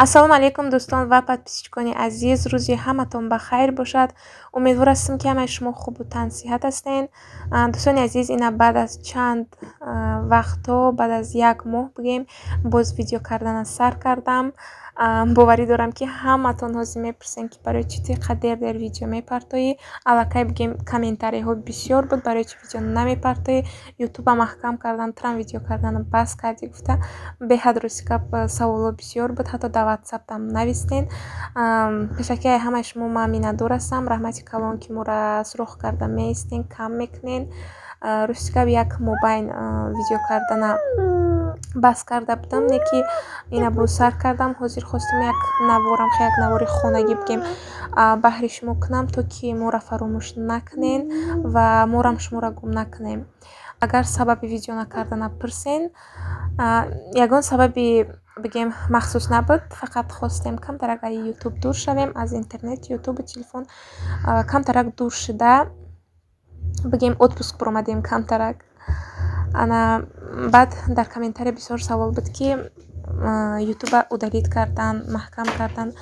Ассалому алайкум, дӯстон ва подписчикони азиз. Рӯзи ҳаматон ба хайр бошад. Умедвор ҳастам, ки ҳамаи шумо хубу тансиҳат ҳастен. Дӯстони азиз, ина баъд аз чанд вақтҳо, баъд аз як моҳ бигӯем, боз видео кардана сар кардам. Боварӣ дорам, ки ҳаматон ҳозир мепурсен, ки барои чӣ ту қадр дер видео мепартоӣ. Аллакай, бигем, комментариҳо бисёр буд, барои чӣ видео намепартоӣ, ютуба маҳкам кардан, трам видео кардана бас кардӣ гуфта. Беҳад, рости гап, саволҳо бисёр буд, ҳатто дар ватсаптам навистен. Пешакии ҳамаи шумо ман миннатдор ҳастам. Раҳмати калон, ки моро суроғ карда меистен, кам мекунен. Рости гап, як мобайн видео кардана бас карда будам, не ки ина боз сар кардам. Ҳозир хостам як наворам, як навори хонагӣ бигем, баҳри шумо кунам, то ки моро фаромӯш накунен ва морам шуморо гум накунем. Агар сабаби видео накардана пурсен, ягон сабаби, бигем, махсус набуд, фақат хостем камтарак аз ютуб дур шавем, аз интернет, ютубу телефон камтарак дур шуда, бигем, отпуск баромадем камтарак. Ана баъд дар комментария бисёр савол буд, ки ютуба удалить кардан, маҳкам кардан,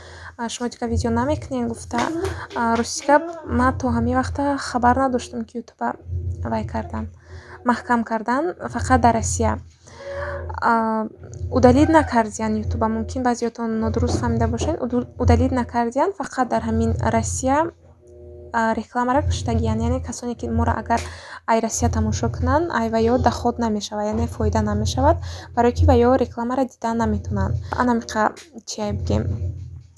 шумо дигар видео намекунед гуфта. Рости гап, ман то ҳамин вақта хабар надоштам, ки ютуба вай кардан, маҳкам кардан, фақат дар Россия удалить накардиян ютуба. Мумкин баъзеётон нодуруст фаҳмида бошед. Удалить накардиян, фақат дар ҳамин Россия рекламаро куштагиян. Яъне касоне ки моро агар ай Россия тамошо кунанд, ай ваё доход намешавад, яъне фоида намешавад, барое ки ваё рекламаро дидан наметавонанд. Анамиқа чия, бигем,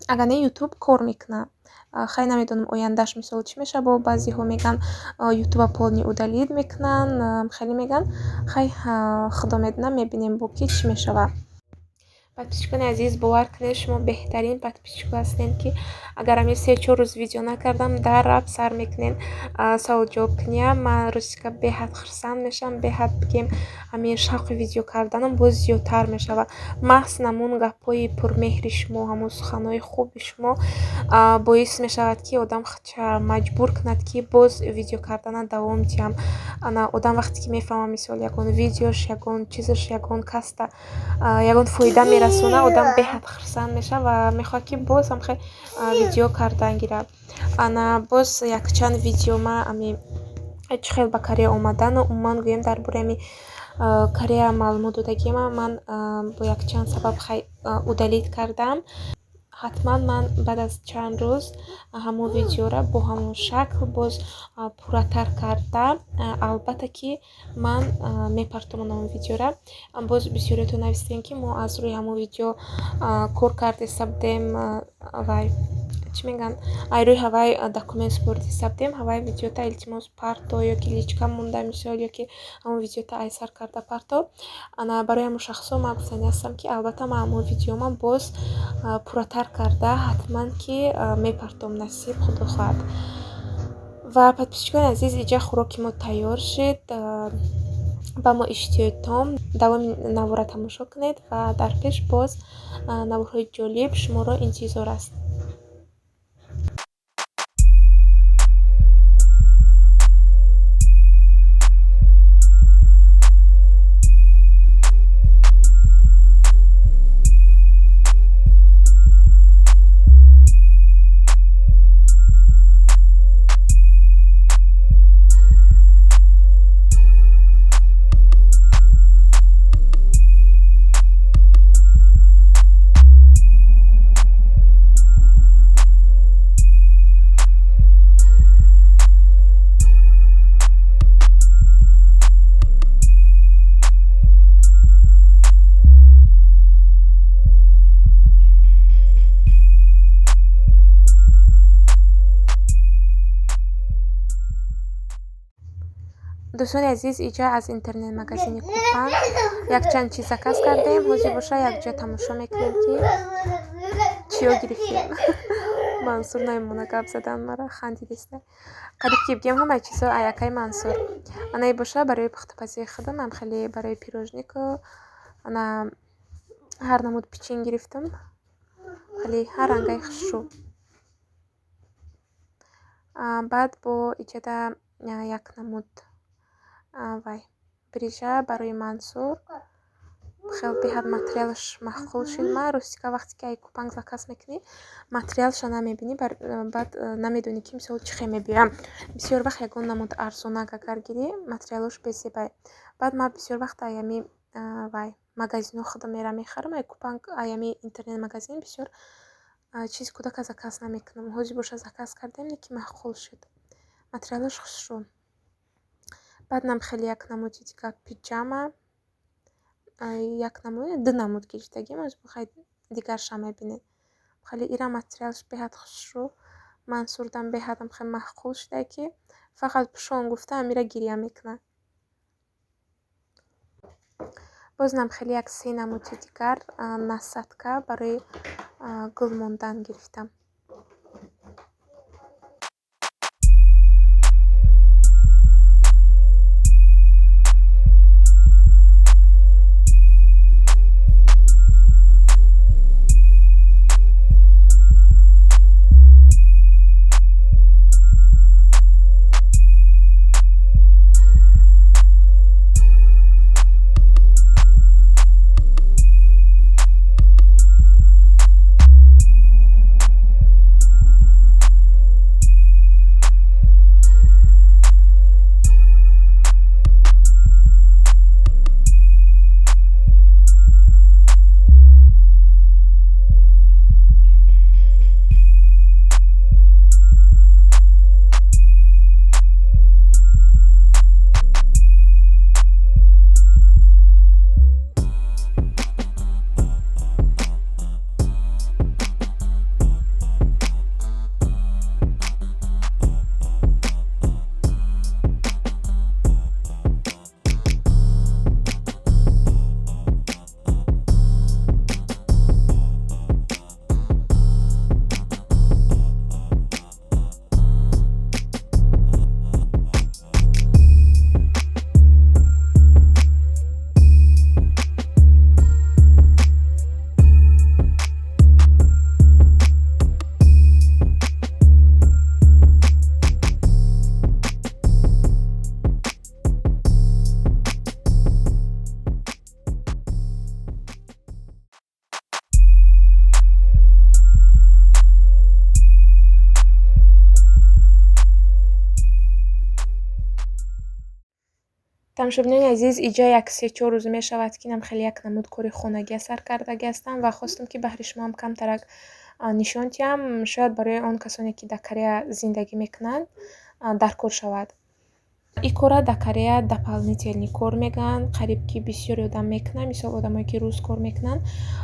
агар не, ютуб кор мекунад. Хай, намедонам, ояндаш мисол чӣ мешавад. Бо баъзеҳо мегӯянд, ютуба полный удалить мекунанд, хеле мегӯянд. Хай, худо медонад, мебинем бо ки чӣ мешавад. Подписчикони азиз, бовар кунед, шумо беҳтарин подписчико ҳастед, ки агар ҳамин 3-4 рӯз видео накардам, дар раб сар мекунед савол ҷавоб куния. Ман, рости гап, беҳад хурсанд мешавам, беҳад, бигем, ҳамин шавқи видео карданам боз зиёдтар мешавад. Маҳз намун гапҳои пурмеҳри шумо, ҳамун суханҳои хуби шумо боис мешавад, ки одам худша маҷбур кунад, ки боз видео кардана давом диҳам. Ана одам вақте ки мефаҳмад, мисол, ягон видеош, ягон чизаш ягон каста ягон фоида мерасона, одам беҳад хурсанд мешавад ва мехоҳад, ки боз ҳам хел видео кардан гирад. Ана боз якчанд видео ма ами чӣ хел ба Корея омадану умуман, гӯем, дар бораи ами Корея маълумот додагиама ман бо якчанд сабаб хай удалить кардам. Ҳатман ман баъд аз чанд рӯз ҳамон видеоро бо ҳамон шакл боз пурратар карда, албатта ки ман мепартомам ҳамон видеора. Боз бисёриятон навистем, ки мо аз рӯи ҳамон видео кор кардеста будем, вай чӣ мегӯянд, ай рӯи ҳавай документ супоридиста будем, ҳавай видеота илтимос парто, ё ки личка монда, мисол, ё ки ҳамон видеота ай сар карда парто. Ана барои ҳамон шахсҳо ман гуфтанӣ ҳастам, ки албатта ман ҳамон видеома боз пурратар карда ҳатман ки мепартом, насиб худо хоҳад. Ва, подписчикони азиз, иҷа хӯроки мо тайёр шуд, ба мо иштиҳои том. Давоми навора тамошо кунед ва дар пеш боз наворҳои ҷолиб шуморо интизор аст. Дӯстони азиз, иҷа аз интернет-магазини Купанг якчанд чиз заказ кардем. Ҳозир боша якҷоя тамошо мекунем, ки чиё гирифтем. Мансур намемона гап задан, мара хандидиста. Қариб ки, бигем, ҳамаи чизҳо аякаи Мансур. Анаи боша барои пухтупазии худам, ам хеле барои пирожнику, ана ҳар намуд пичин гирифтам, хеле ҳар рангаи хушрӯ. Баъд бо иҷада як намуд вай брижа барои Мансур. Хел беҳад материалаш маъқул шуд. Ма ростика, вақте ки ай Купанг заказ мекунӣ, материалша намебинӣ, баъд намедонӣ, ки мисол чӣ хел мебиёям. Бисёр вақт ягон намуд арзонак агар гирӣ, материалош безебай. Баъд ман бисёр вақт ай ҳами вай магазинҳо худам мерам мехарам, ай Купанг, ай ҳами интернет магазин бисёр чизи кӯдака заказ намекунам. Ҳозир боша заказ кардем, ки маъқул шуд. Материалаш хушрӯ. Баъд нам хеле як намуди дигар пиҷама, як намуд, ду намуд гирифтагим, ҳозир бихоҳед дигарша мебинед. Хеле ира материалаш беҳад хушрӯ. Мансурдам беҳадам хеле маъқул шуда, ки фақат пӯшон гуфта ҳамира гиря мекунад. Боз нам хеле як се намуди дигар насадка барои гул мондан гирифтам. Тамошобинони азиз, иҷа як се-чор рӯз мешавад, ки нам хеле як намуд кори хонагӣ сар кардагӣ ҳастам ва хостам, ки баҳри шумоам камтарак нишон диҳам. Шояд барои он касоне, ки дар Корея зиндагӣ мекунанд, даркор шавад. Ин корра дар Корея дополнительный кор мегӯянд, қариб ки бисёре одам мекунанд. Мисол, одамое, ки рӯз кор мекунанд,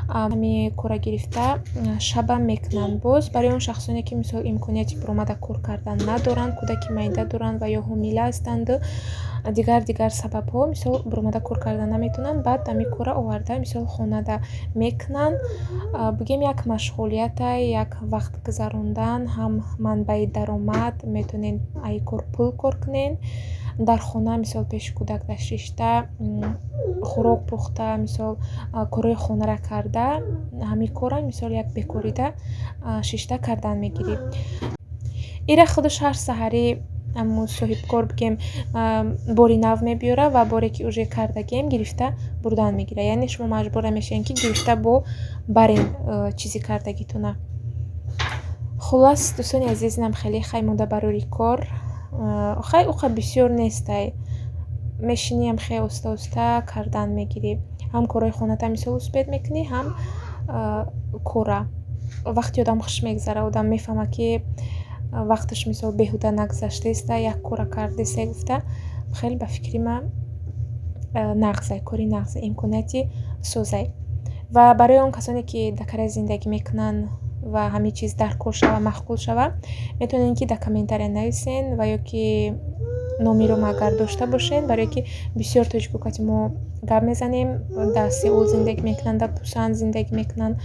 ҳамин корра гирифта шабам мекунанд. Боз барои он шахсоне, ки мисол имконияти баромада кор кардан надоранд, кӯдаки майда доранд ва ё ҳомила ҳастанду дигар дигар сабабҳо, мисол, баромада кор кардан наметавонанд, баъд ҳамин корра оварда, мисол, хонада мекунанд. Бигем, як машғулиятай, як вақт гузарондан, ҳам манбаи даромад, метавонед ай кор пул кор кунед. Дар хона, мисол, пеши кӯдак дар шишта, хӯрок пухта, мисол, корҳои хонаро карда, ҳамин корра, мисол, як бекорида шишта кардан мегирӣ. Ира худаш ҳар саҳарӣ аммо соҳибкор, бигем, бори нав мебиёра ва боре, ки уже кардагием, гирифта бурдан мегира. Яъне шумо маҷбур намешавед, ки гирифта бо барен чизи кардагитона. Хуллас, дӯстони азиз, инам хеле хай монда барори кор. Хай, уқа бисёр нестай. Мешиниам, хеле оста оста кардан мегирӣ. Ҳам корҳои хоната, мисол, успеть мекунӣ, ҳам кора. Вақти одам хуш мегзара, одам мефаҳмад, ки вақташ, мисол, беҳуда нагузаштаиста, як кора кардеста гуфта, хеле ба фикри ман нағзай, кори нағзай, имконияти созай. Ва барои он касоне, ки дар Корея зиндагӣ мекунанд ва ҳамин чиз даркор шава, маъқул шава, метавонед, ки дар комментария нависен ва ё ки номеро агар дошта бошед, барое ки бисёр тоҷико кати мо гап мезанем, дар Сеул зиндагӣ мекунанд, дар Пусан зиндагӣ мекунанд,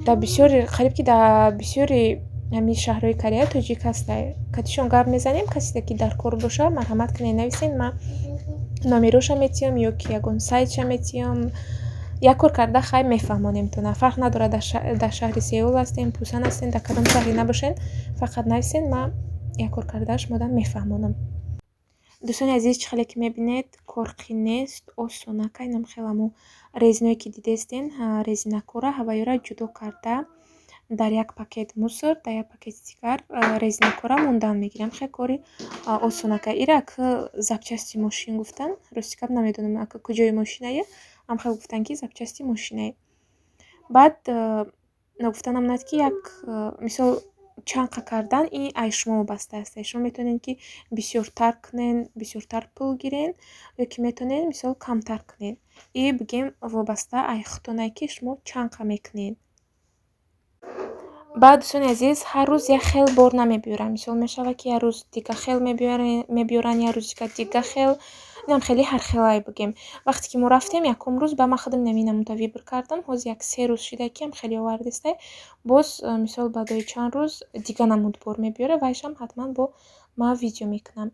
дар бисёри, қариб ки дар бисёри ҳамин шаҳрҳои Корея тоҷик ҳастай. Катишон гап мезанем. Касе ки дар кор боша, марҳамат кунед, нависен, ман номероша метиҳам ё ки ягон сайтша метиҳам. Як кор карда хай мефаҳмонем тона. Фарқ надорад, дар шаҳри Сеул ҳастем, Пусан ҳастем, дар кадом шаҳре набошед, фақат нависен, ман як кор карда шумода мефаҳмонам. Дӯстони азиз, чӣ хеле ки мебинед, кор қин нест, осонака. Инам хел ҳамо резиное, ки дидестен, резинакҳоро, ҳаваёра ҷудо карда, дар як пакет мусор, дар як пакети дигар резинакҳоро мондан мегирам. Хеле кори осонака. Ира ака запчасти мошин гуфтан. Рости гап, намедонам, ака куҷои мошинае, ам хел гуфтан, ки запчасти мошинае. Баъд ногуфта намонад, ки як мисол чанқа кардан ин ай шумо вобаста аст. Шумо метавонед, ки бисёртар кунен, бисёртар пул гирен, ё ки метавонед, мисол, камтар кунед. И бигем, вобаста ай худтонае, ки шумо чанқа мекунед. Баъд, дӯстони азиз, ҳар рӯз як хел бор намебиёранд. Мисол, мешавад, ки як рӯз дига хел мебиёранд, як рӯз дига хел. Инам хеле ҳархелае, бигем. Вақте ки мо рафтем якум рӯз, ба ман худам инами намуда выбор кардам. Ҳозир як 3 рӯз шуда, ки ам хеле овардистай. Боз, мисол, баъдои чанд рӯз дига намуд бор мебиёрад, вайшам ҳатман бо ман видео мекунам.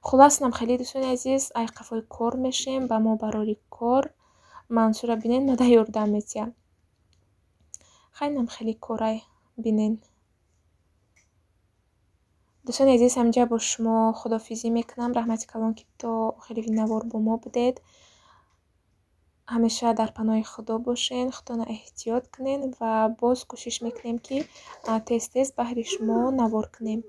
Хуллас, инам хеле, дӯстони азиз, ай қафои кор мешем, ба мо барори кор. Мансура бинед, мада ёрдам метиҳад. Хай, инам хеле корай, бинен. Дӯстони азиз, ҳаминҷа бо шумо худоҳофизӣ мекунам. Раҳмати калон, ки то охири навор бо мо будед. Ҳамеша дар паноҳи Худо бошен, худтонро эҳтиёт кунед ва боз кӯшиш мекунем, ки тез тез баҳри шумо навор кунем.